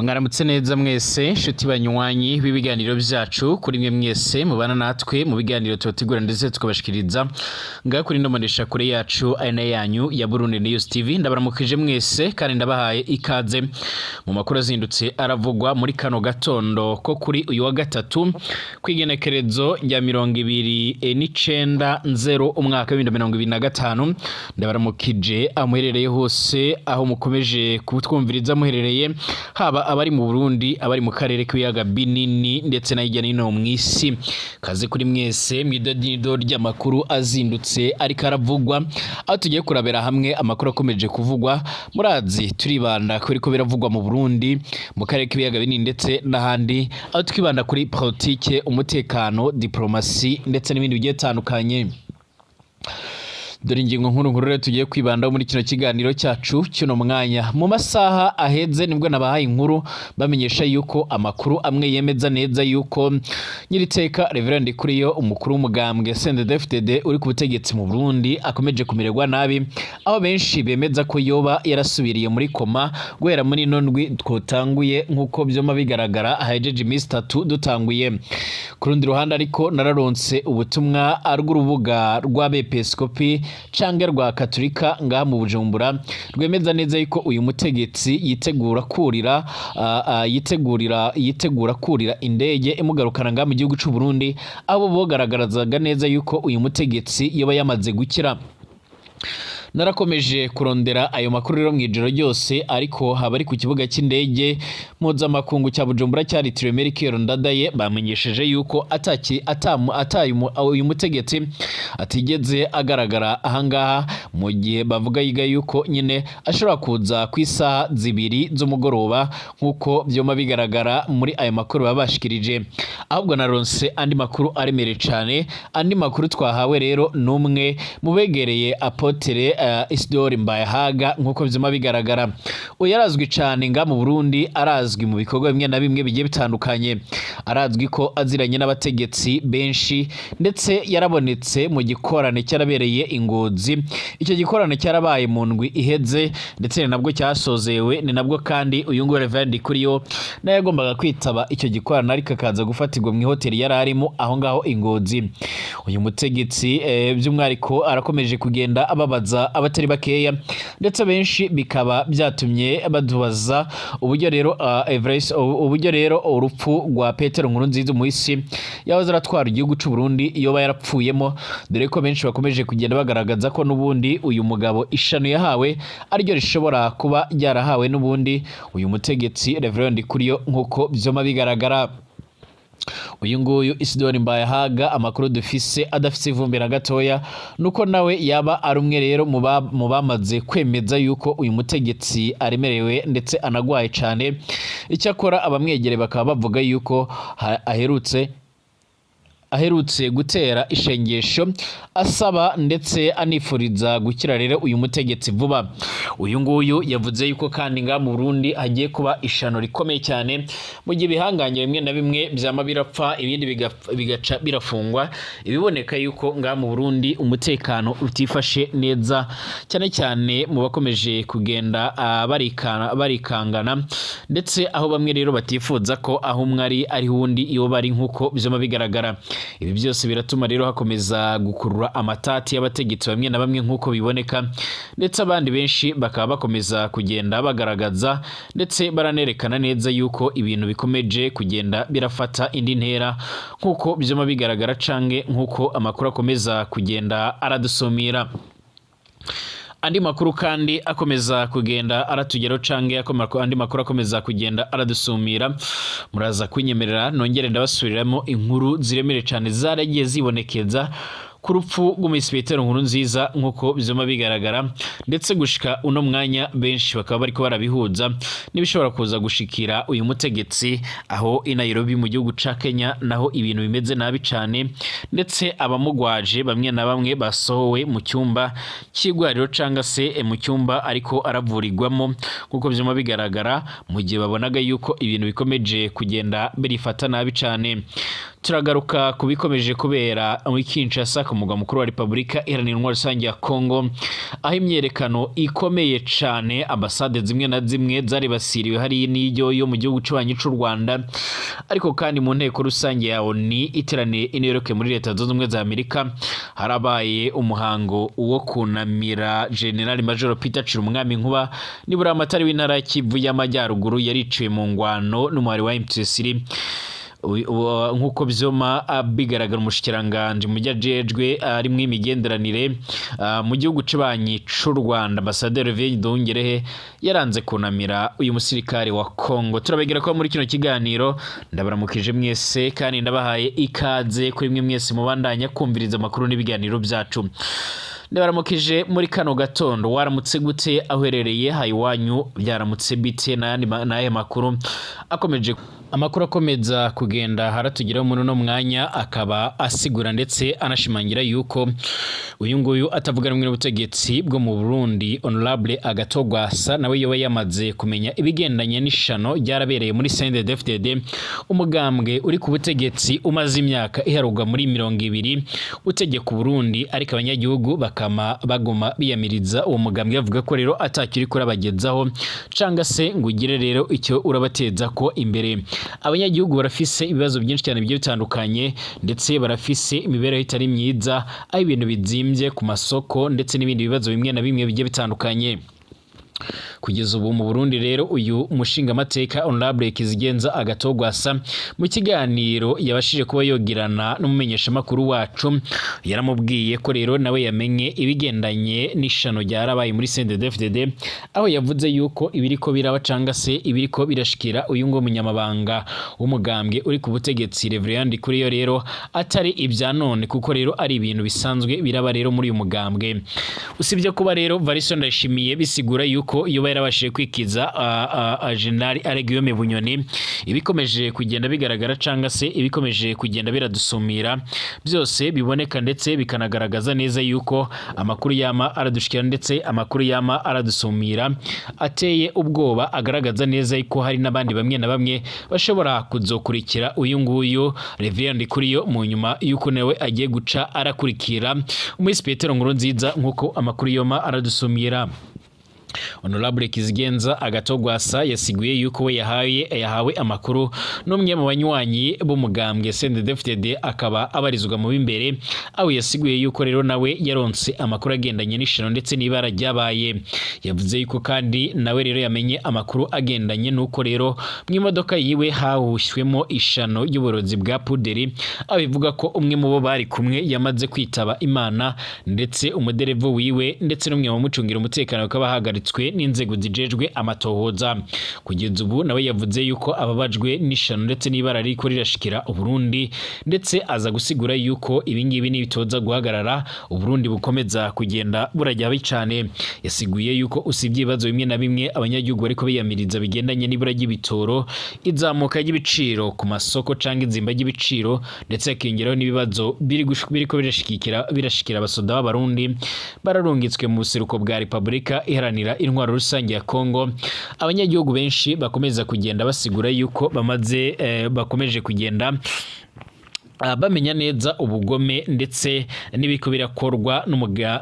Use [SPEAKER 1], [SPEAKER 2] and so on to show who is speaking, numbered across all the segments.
[SPEAKER 1] Mwaramutse neza mwese, nshuti banywanyi b'ibiganiro byacu, kuri mwe mwese mubana natwe mu biganiro tubategura ndetse tukabashikiriza ngaha kuri ino kure yacu ari nayo yanyu ya Burundi News TV. Ndabaramukije mwese kandi ndabahaye ikaze mu makuru azindutse aravugwa muri kano gatondo ko kuri uyu wa gatatu, kw'igenekerezo rya 29 nzero umwaka wa 2025. Ndabaramukije aho muherereye hose, aho mukomeje kutwumviriza muherereye, haba abari mu Burundi, abari mu karere k'ibiyaga binini, ndetse na hirya no hino mw'isi. Kaze kuri mwese mw'idodido ry'amakuru azindutse ariko aravugwa, aho tugiye kurabera hamwe amakuru akomeje kuvugwa. Murazi turibanda kuri ko biravugwa mu Burundi, mu karere k'ibiyaga binini ndetse n'ahandi, aho twibanda kuri politike, umutekano, diplomasi ndetse n'ibindi bigiye bitandukanye. Dore ingingo nkuru nkuru rero tugiye kwibandaho muri kino kiganiro cyacu cy'uno mwanya. Mu masaha aheze nibwo nabahaye inkuru bamenyesha yuko amakuru amwe yemeza neza yuko nyiriteka Reverend Kuriyo, umukuru w'umugambwe CNDD-FDD uri ku butegetsi mu Burundi, akomeje kumererwa nabi, aho benshi bemeza ko yoba yarasubiriye muri koma guhera muri ino ndwi twotanguye, nk'uko byoma bigaragara ahejeje iminsi 3 dutanguye. Ku rundi ruhande ariko, nararonse ubutumwa rw'urubuga rw'abepiskopi canke rwa Katolika ngaha mu Bujumbura, rwemeza neza yuko uyu mutegetsi yitegura kurira yitegurira yitegura kurira indege imugarukana ngaha mu gihugu c'u Burundi, abo bogaragarazaga neza yuko uyu mutegetsi yoba yamaze gukira. Narakomeje kurondera ayo makuru rero mw'ijoro ryose, ariko haba ari ku kibuga cy'indege mpuzamakungu cya Bujumbura cyaritiriwe Melchior Ndadaye, bamenyesheje yuko ataki atamu atayu uyu mutegetsi atigeze agaragara ahangaha, mu gihe bavuga yiga yuko nyine ashobora kuza ku isaha 2 z'umugoroba, nk'uko byoma bigaragara muri ayo makuru baba bashikirije. Ahubwo naronse andi makuru aremereye cane. Andi makuru twahawe rero n'umwe mu begereye apôtre Isidore Mbayahaga, nk'uko vyuma bigaragara. Uyu arazwi cane nga mu Burundi, arazwi mu bikorwa bimwe na bimwe bigiye bitandukanye, arazwi ko aziranye n'abategetsi benshi, ndetse yarabonetse mu gikorane cyarabereye i Ngozi. Icyo gikorane cyarabaye mu ndwi iheze, ndetse ni nabwo cyasozewe. Ni nabwo kandi uyu nguyu Reverend Kuriyo nawe yagombaga kwitaba icyo gikorane, ariko akaza gufatirwa mu ihoteli yari arimo aho ngaho i Ngozi. Uyu mutegetsi by'umwihariko arakomeje kugenda ababaza abatari bakeya, ndetse benshi bikaba byatumye badubaza uburyo rero Everest, uburyo rero urupfu rwa Petero Nkurunziza, umuhisi yahoze aratwara igihugu c'u Burundi, yoba yarapfuyemo, dore ko benshi bakomeje kugenda bagaragaza ko n'ubundi uyu mugabo ishano yahawe ariryo rishobora kuba ryarahawe n'ubundi uyu mutegetsi Reverend Kuriyo, nk'uko vyoma bigaragara. Uyu nguyu Isidore Mbayahaga, amakuru dufise adafise ivumbi na gatoya nuko nawe yaba ari umwe rero mu bamaze kwemeza yuko uyu mutegetsi aremerewe ndetse anagwaye cane. Icyakora abamwegereye bakaba bavuga yuko aherutse gutera ishengesho asaba ndetse anifuriza gukira rero uyu mutegetsi vuba. Uyu nguyu yavuze yuko kandi nga mu Burundi hagiye kuba ishano rikomeye cyane, mu gihe ibihangange bimwe na bimwe byama birapfa, ibindi bigaca birafungwa, ibiboneka yuko nga mu Burundi umutekano utifashe neza, cyane cyane mu bakomeje kugenda barikangana, ndetse aho bamwe rero batifuza ko aho umwe ari ariho uwundi iyo bari, nk'uko byama bigaragara. Ibi byose biratuma rero hakomeza gukurura amatati y'abategetsi bamwe na bamwe, nk'uko biboneka, ndetse abandi benshi bakaba bakomeza kugenda bagaragaza ndetse baranerekana neza yuko ibintu bikomeje kugenda birafata indi ntera, nk'uko byama bigaragara canke nk'uko amakuru akomeza kugenda aradusumira. Andi makuru kandi akomeza kugenda aratugeraho canke andi makuru akomeza kugenda aradusumira, muraza kunyemerera nongere ndabasubiriramo inkuru ziremereye cane zaragiye zibonekeza ku rupfu rw'umuhisi Petero Nkurunziza, nk'uko bizoma bigaragara, ndetse gushika uno mwanya benshi bakaba bariko barabihuza n'ibishobora kuza gushikira uyu mutegetsi aho i Nairobi mu gihugu ca Kenya, naho ibintu bimeze nabi cane, ndetse abamugwaje bamwe na bamwe basohowe mu cyumba cy'igwariro canga se mu cyumba ariko aravurirwamo, nk'uko vyuma bigaragara, mu gihe babonaga yuko ibintu bikomeje kugenda birifata nabi cane. Turagaruka ku bikomeje kubera muri Kinshasa, ku mugwa mukuru wa Repubulika Iharanira Intwaro Rusange ya Kongo, aho imyerekano ikomeye cane, ambasade zimwe na zimwe zaribasiriwe, hari n'iyo yo mu gihugu c'ubanyi c'u Rwanda. Ariko kandi mu nteko rusange ya ONU iteraniye i New York muri Leta Zunze Ubumwe za Amerika, harabaye umuhango wo kunamira General Major Peter Cirumwami Nkuba, nibura amatari w'intara ya Kivu y'Amajyaruguru, yariciwe mu ngwano n'umuhari wa M23. Nk'uko vyoma bigaragara, umushikiranganje mu ajejwe arimwo imigenderanire mu gihugu c'ubanyi c'u Rwanda, Ambassadeur Olivier Nduhungirehe, yaranze kunamira uyu musirikare wa Congo. Turabegera ko muri kino kiganiro ndabaramukije mwese kandi ndabahaye ikaze kuri mwe mwese mubandanya kumviriza amakuru n'ibiganiro byacu. Ndabaramukije muri kano gatondo. Waramutse gute aho uherereye? Hayiwanyu byaramutse bite? N'ayandi n'aye makuru akomeje, amakuru akomeza kugenda haratugeraho muri uno mwanya, akaba asigura ndetse anashimangira yuko uyu nguyu atavuga rumwe n'ubutegetsi bwo mu Burundi, Honorable Agathon Rwasa, nawe yoba yamaze kumenya ibigendanye n'ishano ryarabereye muri CNDD-FDD, umugambwe uri ku butegetsi umaze imyaka iharugwa muri 20 utegeka Burundi, ariko abanyagihugu bakama baguma biyamiriza uwo mugambwe, bavuga ko rero atakiri kurabagezaho canga se ngo ugire rero icyo urabateza ko imbere. Abanyagihugu barafise ibibazo byinshi cyane bigiye bitandukanye, ndetse barafise imibereho itari myiza, aho ibintu bizimbye ku masoko ndetse n'ibindi bibazo bimwe na bimwe bigiye bitandukanye kugeza ubu mu Burundi. Rero uyu mushingamateka Honorable Kizigenza Agathon Rwasa, mu kiganiro yabashije kuba yogirana n'umumenyeshamakuru wacu, yaramubwiye ko rero nawe yamenye ibigendanye n'ishano ryarabaye muri CNDD-FDD, aho yavuze yuko ibiriko biraba canga se ibiriko birashikira uyu ngo munyamabanga w'umugambwe uri ku butegetsi, Reverend Ndikuriyo, rero atari ibya none, kuko rero ari ibintu bisanzwe biraba rero muri uyu mugambwe. Usibye kuba rero Variso Ndayishimiye bisigura yuko iyo yarabashije kwikiza General Alain Guillaume Bunyoni, ibikomeje kugenda bigaragara canga se ibikomeje kugenda biradusumira byose biboneka ndetse bikanagaragaza neza yuko amakuru yama aradushikira ndetse amakuru yama aradusumira ateye ubwoba, agaragaza neza yuko hari n'abandi bamwe na bamwe bashobora kuzokurikira uyu nguyu Reverend Ndikuriyo mu nyuma yuko nawe agiye guca arakurikira Umuhisi Petero Nkurunziza, nk'uko amakuru yoma aradusumira. Honorable Kizigenza Agathon Rwasa yasiguye yuko we yahawe amakuru n'umwe mu banywanyi b'umugambwe CNDD-FDD, akaba abarizwa mu b'imbere, aho yasiguye yuko rero nawe yaronse amakuru agendanye n'ishano ndetse n'ibara ryabaye. Yavuze yuko kandi nawe rero yamenye amakuru agendanye n'uko rero mu imodoka yiwe hahushyemo ishano y'uburozi bwa puderi, aho bivuga ko umwe mu bo bari kumwe yamaze kwitaba Imana, ndetse umuderevu wiwe ndetse n'umwe mu bamucungira umutekano bakaba bahagaritswe n'inzego zijejwe amatohoza. Kugeza ubu nawe yavuze yuko ababajwe n'ishano ndetse n'ibara ririko rirashikira Uburundi, ndetse aza gusigura yuko ibingibi nibitoza guhagarara, Uburundi bukomeza kugenda burajya habi cane. Yasiguye yuko usibye ibibazo bimwe na bimwe abanyagihugu bariko biyamiriza bigendanye n'ibura ry'ibitoro, izamuka ry'ibiciro ku masoko canke izimba ry'ibiciro, ndetse hakiyongeraho n'ibibazo biriko birashikira abasoda b'Abarundi bararungitswe mu buseruko bwa Repubulika Iharanira Intwaro Rusange ya Kongo, abanyagihugu benshi bakomeza kugenda basigura yuko bamaze bakomeje kugenda bamenya neza ubugome ndetse n'ibiko birakorwa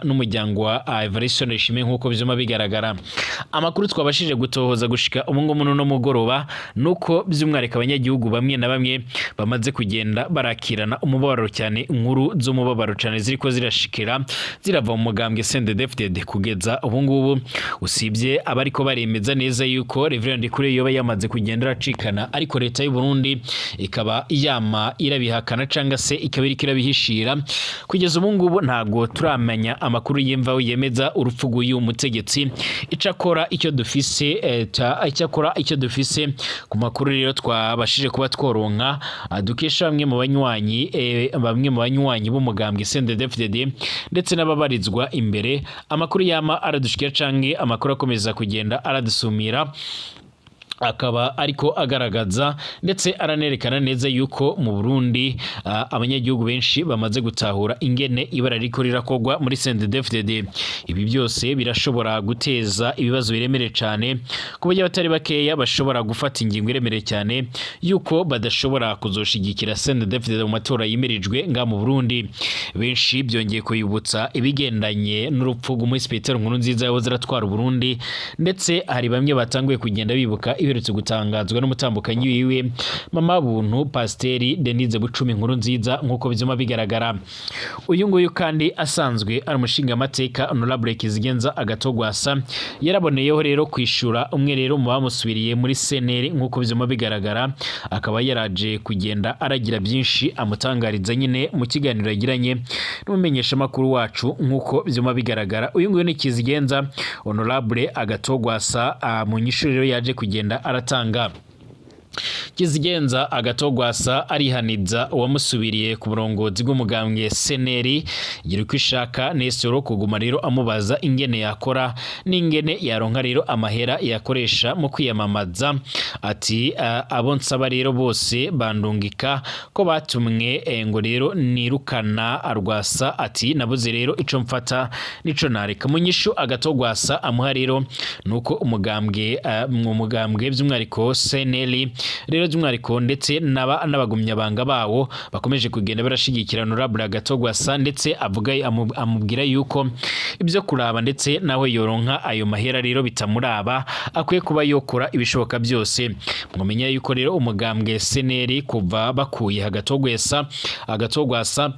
[SPEAKER 1] n'umuryango wa Evariste Ndayishimiye, nk'uko vyuma bigaragara. Amakuru twabashije gutohoza gushika ubu ngubu no mugoroba nuko by'umwihariko abanyagihugu bamwe na bamwe bamaze kugenda barakirana umubabaro cyane inkuru z'umubabaro cyane ziriko zirashikira zirava mu mugambwe CNDD-FDD kugeza ubu ngubu, usibye abariko baremeza neza yuko Reverend Ndikuriyo yoba yamaze kugenda aracikana, ariko leta y'u Burundi ikaba yama irabihakana canga se ikaba iriko irabihishira. Kugeza ubu ngubu ntabwo turamenya amakuru y'imvaho yemeza urupfu rw'uyu mutegetsi. Icakora icyo dufise icyakora icyo dufise ku makuru rero twabashije kuba tworonka, dukesha bamwe mu banywanyi b'umugambwe CNDD-FDD ndetse n'ababarizwa imbere, amakuru yama aradushikira canke amakuru akomeza kugenda aradusumira. Akaba ariko agaragaza ndetse aranerekana neza yuko mu Burundi abanyagihugu benshi bamaze gutahura ingene ibara riko rirakogwa muri CNDD-FDD. Ibi byose birashobora guteza ibibazo biremereye cyane, ku buryo abatari bakeya bashobora gufata ingingo iremereye cyane yuko badashobora kuzoshigikira CNDD-FDD mu matora yimirijwe nga mu Burundi. Benshi byongeye kuyibutsa ibigendanye n'urupfu rw'umuhisi Petero Nkurunziza yahoze aratwara Burundi, ndetse hari bamwe batanguye kugenda bibuka ibiherutse gutangazwa n'umutambukanyi wiwe, Mama Buntu Pasiteri Denise Bucumi Nkurunziza. Nk'uko byuma bigaragara, uyu nguyu kandi asanzwe ari umushingamateka, Honorable Kizigenza Agathon Rwasa, yaraboneyeho rero kwishura umwe rero mu bamusubiriye muri CNL. Nk'uko byuma bigaragara, akaba yaraje kugenda aragira byinshi amutangariza nyine mu kiganiro yagiranye n'umumenyeshamakuru wacu. Nk'uko byuma bigaragara, uyu nguyu ni Kizigenza Honorable Agathon Rwasa. Mu nyishu rero yaje kugenda aratanga, Kizigenza Agathon Rwasa arihaniza uwamusubiriye ku burongozi bw'umugambwe CNL, Girukishaka Nestor, kuguma rero amubaza ingene yakora n'ingene yaronka rero amahera yakoresha mu kwiyamamaza. Ati abo nsaba rero bose bandungika ko batumwe ngo rero nirukana Rwasa. Ati nabuze rero ico mfata nico nareka. Mu nyishu Agathon Rwasa amuha rero nuko umugambwe by'umwihariko CNL rero by'umwihariko ndetse n'abagumyabanga bawo bakomeje kugenda barashigikira Honorable Agathon Rwasa, ndetse avuga amubwira yuko ibyo kuraba ndetse nawe yoronka ayo mahera rero bitamuraba, akwiye kuba yokora ibishoboka byose. Mwamenya yuko rero umugambwe CNL kuva bakuye Agathon Rwasa,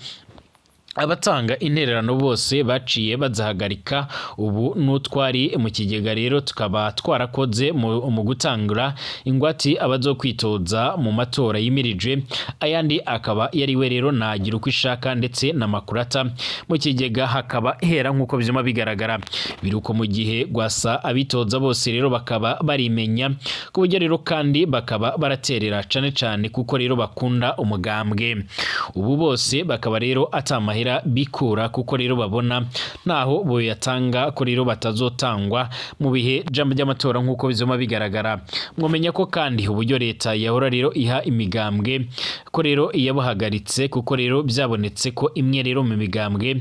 [SPEAKER 1] abatanga intererano bose baciye bazahagarika. Ubu n'utwari mu kigega rero tukaba twarakoze mu gutangura ingwati abazokwitoza mu matora yimirije, ayandi akaba yariwe rero nagira uko ishaka ndetse na Makurata, mu kigega hakaba hera. Nk'uko vyuma bigaragara, biruko mu gihe Rwasa abitoza bose rero bakaba barimenya, ku buryo rero kandi bakaba baraterera cane cane kuko rero bakunda umugambwe. Ubu bose bakaba rero atamahera bikura, kuko rero babona naho boyatanga ko rero batazotangwa mu bihe by'amatora. Nk'uko bizoma bigaragara, mwomenya ko kandi uburyo leta yahora rero iha imigambwe ko rero yabuhagaritse, kuko rero byabonetse ko imwe rero mu migambwe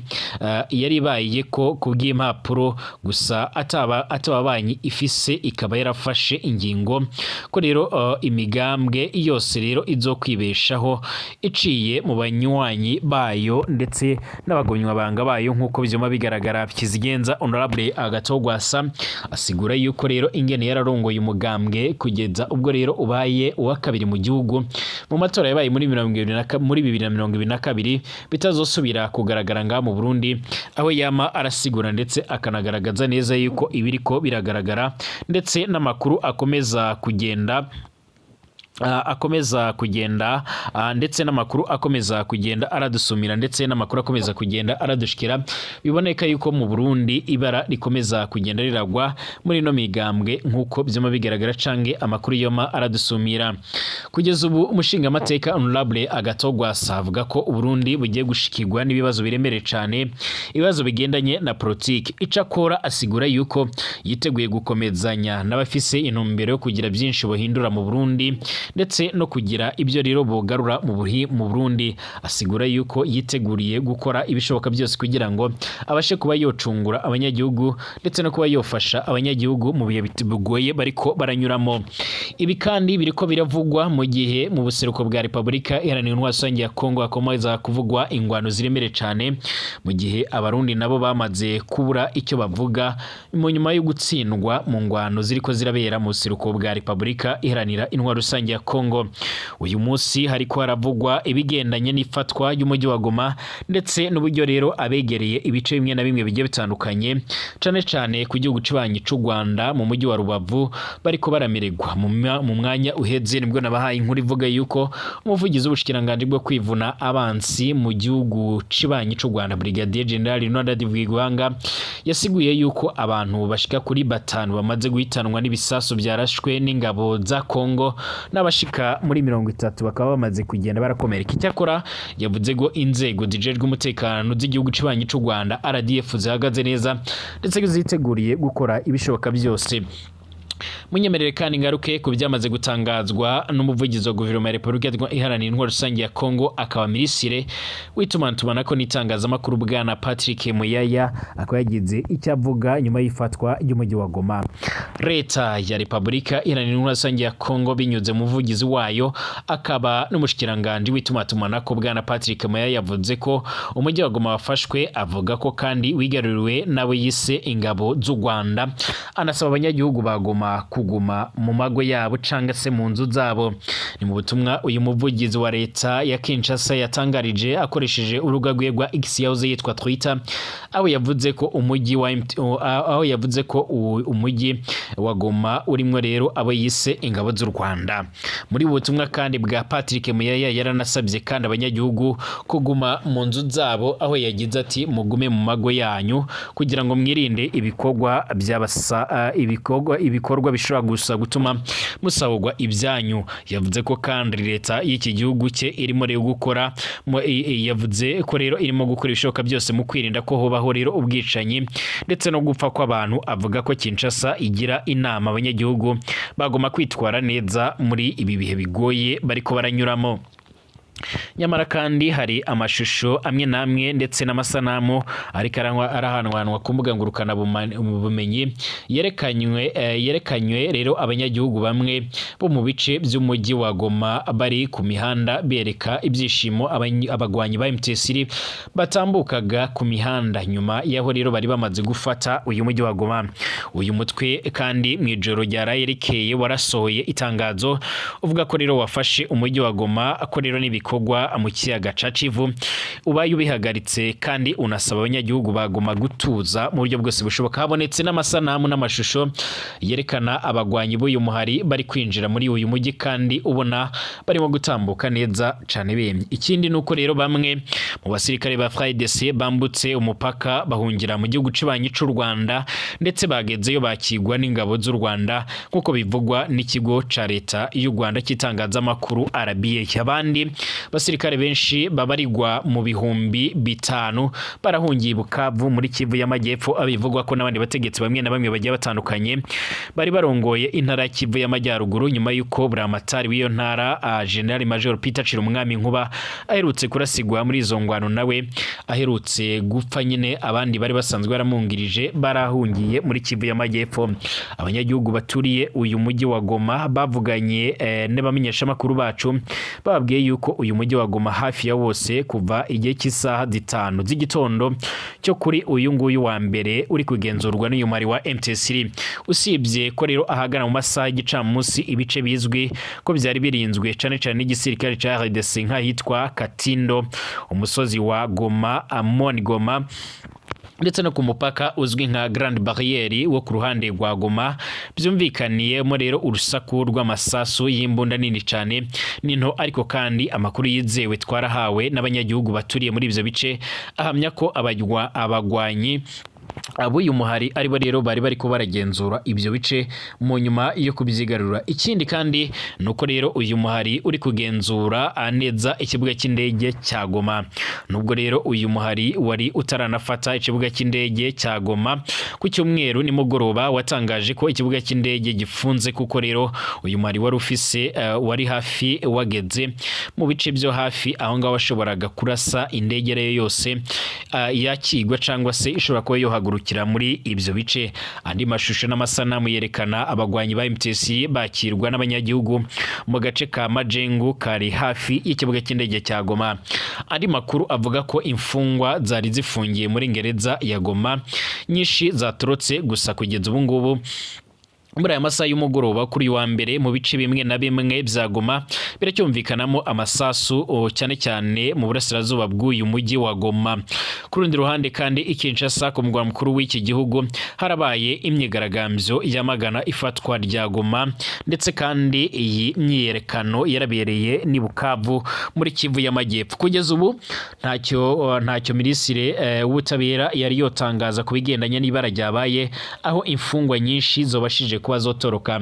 [SPEAKER 1] yari ibaye ko kubw'impapuro gusa ataba banki ifise, ikaba yarafashe ingingo ko rero imigambwe yose rero izokwibeshaho iciye mu banywanyi bayo ndetse n'abagumyabanga bayo. Nk'uko byuma bigaragara, Kizigenza Honorable Agathon Rwasa asigura yuko rero ingene yararongoye umugambwe kugeza ubwo rero ubaye uwa kabiri mu gihugu mu matora yabaye muri 2022 bitazosubira kugaragara ngaha mu Burundi, aho yama arasigura ndetse akanagaragaza neza yuko ibiriko biragaragara ndetse n'amakuru akomeza kugenda ndetse n'amakuru akomeza kugenda aradusumira ndetse n'amakuru akomeza kugenda aradushikira, biboneka yuko mu Burundi ibara rikomeza kugenda riragwa muri ino migambwe. Nk'uko byuma bigaragara canke amakuru yoma aradusumira kugeza ubu, umushingamateka Honorable Agathon Rwasa avuga ko Uburundi bugiye gushikirwa n'ibibazo biremereye cane, ibibazo bigendanye na politiki. Icakora asigura yuko yiteguye gukomezanya n'abafise intumbero yo kugira byinshi bohindura mu Burundi ndetse no kugira ibyo rero bogarura mu Burundi. Asigura yuko yiteguriye gukora ibishoboka byose kugira ngo abashe kuba yocungura abanyagihugu ndetse no kuba yofasha abanyagihugu mu bihe bigoye bariko baranyuramo. Ibi kandi biriko biravugwa mu gihe mu buseruko bwa Repubulika Iharanira Intwaro Rusange ya Kongo hakomeza kuvugwa ingwano ziremereye cane, mu gihe abarundi nabo bamaze kubura icyo bavuga mu nyuma yo gutsindwa mu ngwano ziriko zirabera mu buseruko bwa Repubulika Iharanira Intwaro Rusange ya Kongo. Uyu munsi hariko haravugwa ibigendanye n'ifatwa ry'umujyi wa Goma ndetse n'uburyo rero abegereye ibice bimwe na bimwe bigiye bitandukanye, cane cane ku gihugu kibanyi c'u Rwanda mu mujyi wa Rubavu, bariko baramererwa. Mu mwanya uheze nibwo nabahaye inkuru ivuga yuko umuvugizi w'ubushikiranganji bwo kwivuna abansi mu gihugu cibanyi c'u Rwanda, Brigadier General Leonard Bwigwanga, yasiguye yuko abantu bashika kuri batanu bamaze guhitanwa n'ibisasu byarashwe n'ingabo za Kongo, n'abashika muri 30 bakaba bamaze kugenda barakomereka. Icyakora yavuze ko inzego zijejwe umutekano z'igihugu cibanyi c'u Rwanda, RDF, zihagaze neza ndetse ziteguriye gukora ibishoboka byose. Munyemerere kandi ngaruke ku byamaze gutangazwa n'umuvugizi wa guverinoma ya Repubulika Iharanira Intwaro Rusange ya Kongo, akaba minisitiri w'itumatumanako n'itangazamakuru, bwana Patrick Muyaya, akaba yagize icyo avuga nyuma y'ifatwa ry'umujyi wa Goma. Leta ya Repubulika Iharanira Intwaro Rusange ya Kongo, binyuze mu muvugizi wayo akaba n'umushikiranganji w'itumatumanako, bwana Patrick Muyaya, yavuze ko umujyi wa Goma wafashwe. Avuga ko kandi wigaruriwe n'abo yise ingabo z'u Rwanda, anasaba abanyagihugu ba Goma kuguma mu mago yabo canga se mu nzu zabo. Ni mu butumwa uyu muvugizi wa leta ya Kinshasa yatangarije akoresheje urubuga rwe rwa X, yahoze yitwa Twitter, aho yavuze ko umujyi wa Goma urimwo rero abo yise ingabo z'u Rwanda. Muri ubu butumwa kandi bwa Patrick Muyaya, yaranasabye kandi abanyagihugu kuguma mu nzu zabo, aho yagize ati: "Mugume mu mago yanyu kugira ngo mwirinde ibikorwa byabasa ibikorwa bishobora gusa gutuma musahurwa ibyanyu." Yavuze ko kandi leta y'iki gihugu cye irimo rero gukora yavuze ko rero irimo gukora ibishoboka byose mu kwirinda ko hobaho rero ubwicanyi ndetse no gupfa kw'abantu. Avuga ko Kinshasa igira inama abanyagihugu bagomba kwitwara neza muri ibi bihe bigoye bariko baranyuramo. Nyamara kandi hari amashusho amwe n'amwe ndetse n'amasanamu ariko arahanwanwa ku mbuga ngurukana bumenyi yerekanywe rero abanyagihugu bamwe bo mu bice by'umujyi wa Goma bari ku mihanda bereka ibyishimo abagwanyi ba M23 batambukaga ku mihanda nyuma y'aho rero bari bamaze gufata uyu mujyi wa Goma. Uyu mutwe kandi mu ijoro ryaraye rikeye warasohoye itangazo uvuga ko rero wafashe umujyi wa Goma, ko rero n'ibikorwa mu kiyaga ca Kivu ubaye ubihagaritse, kandi unasaba abanyagihugu ba Goma gutuza mu buryo bwose bushoboka. Habonetse n'amasanamu n'amashusho yerekana abagwanyi b'uyu muhari bari kwinjira muri uyu mujyi, kandi ubona barimo gutambuka neza cane bemye. Ikindi nuko rero bamwe mu basirikare ba FARDC bambutse umupaka bahungira mu gihugu cibanyi c'u Rwanda, ndetse bagezeyo bakigwa n'ingabo z'u Rwanda, nk'uko bivugwa n'ikigo ca leta y'u Rwanda cy'itangazamakuru RBA. Abandi basirikare benshi babarirwa mu 5000 barahungiye i Bukavu muri Kivu y'Amajyepfo, abivugwa ko n'abandi bategetsi bamwe na bamwe bagiye batandukanye bari barongoye intara ya Kivu y'Amajyaruguru, nyuma y'uko buramatari w'iyo ntara, General Major Peter Cirumwami Nkuba, aherutse kurasigwa muri izo ngwano, nawe aherutse gupfa nyine. Abandi bari basanzwe baramwungirije barahungiye muri Kivu y'Amajyepfo. Abanyagihugu baturiye uyu mujyi wa Goma bavuganye n'abamenyeshamakuru bacu, bababwiye yuko uyu mujyi wa Goma hafi ya wose kuva igihe cy'isaha 5 z'igitondo cyo kuri uyu nguyu wa mbere uri kugenzurwa n'uyu mari wa M23, usibye ko rero ahagana mu masaha y'igicamunsi ibice bizwi ko byari birinzwe cane cane n'igisirikare ca RDC nk'ahitwa Katindo, umusozi wa Goma, Amon Goma, ndetse no ku mupaka uzwi nka Grande Barrière wo ku ruhande rwa Goma, byumvikaniyemo rero urusaku rw'amasasu y'imbunda nini cyane n'into. Ariko kandi amakuru yizewe twarahawe n'abanyagihugu baturiye muri ibyo bice ahamya ko abagwanyi ab'uyu muhari aribo rero bari bariko baragenzura ibyo bice mu nyuma yo kubyigarura. Ikindi kandi nuko rero uyu muhari uri kugenzura neza ikibuga cy'indege cya Goma. Nubwo rero uyu muhari wari utaranafata ikibuga cy'indege cya Goma, ku cyumweru nimugoroba watangaje ko ikibuga cy'indege gifunze, kuko rero uyu muhari wari ufise wari hafi wageze mu bice byo hafi aho ngaho washoboraga kurasa indege rero yose yakigwa cyangwa se ishobora kuba yohagurukira muri ibyo bice. Andi mashusho n'amasanamu yerekana abagwanyi ba MTC bakirwa n'abanyagihugu mu gace ka Majengo kari hafi y'ikibuga cy'indege cya Goma. Andi makuru avuga ko imfungwa zari zifungiye muri gereza ya Goma nyinshi zatorotse. Gusa kugeza ubu ngubu muri aya masaha y'umugoroba kuri uyu wa mbere, mu bice bimwe na bimwe bya Goma biracyumvikanamo amasasu, cyane cyane mu burasirazuba bw'uyu mujyi wa Goma. Ku rundi ruhande kandi, i Kinshasa ku murwa mukuru w'iki gihugu harabaye imyigaragambyo yamagana ifatwa rya Goma, ndetse kandi iyi myiyerekano yarabereye n'i Bukavu muri Kivu y'Amajyepfo. Kugeza ubu ntacyo minisitiri w'ubutabera yari yotangaza ku bigendanye n'ibara ryabaye, aho imfungwa nyinshi zobashije kuba zotoroka.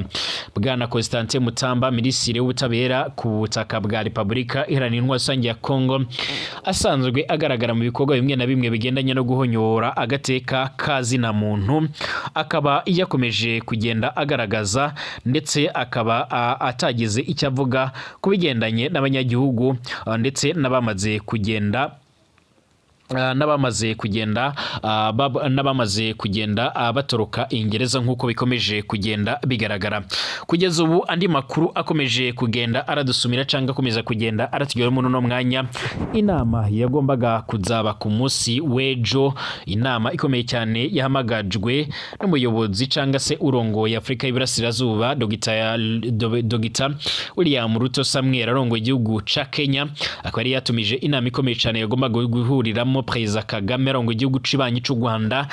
[SPEAKER 1] Bwana Constantin Mutamba, minisitiri w'ubutabera ku butaka bwa Repubulika Iharanira Intwaro Rusange ya Kongo, asanzwe agaragara mu bikorwa bimwe na bimwe bigendanye no guhonyora agateka kazina muntu, akaba yakomeje kugenda agaragaza ndetse akaba atagize icyo avuga ku bigendanye n'abanyagihugu ndetse n'abamaze kugenda batoroka ingereza nk'uko bikomeje kugenda bigaragara kugeza ubu. Andi makuru akomeje kugenda aradusumira cyangwa akomeza kugenda aratugeraho muri uno mwanya, inama yagombaga kuzaba ku munsi w'ejo, inama ikomeye cyane yahamagajwe n'umuyobozi cyangwa se urongoye Afurika y'Iburasirazuba, Dogita William Ruto Samuel, arongoye igihugu ca Kenya, akaba yari yatumije inama ikomeye cyane yagombaga guhuriramo Perezida Kagame arongoye igihugu cibanyi c'u Rwanda.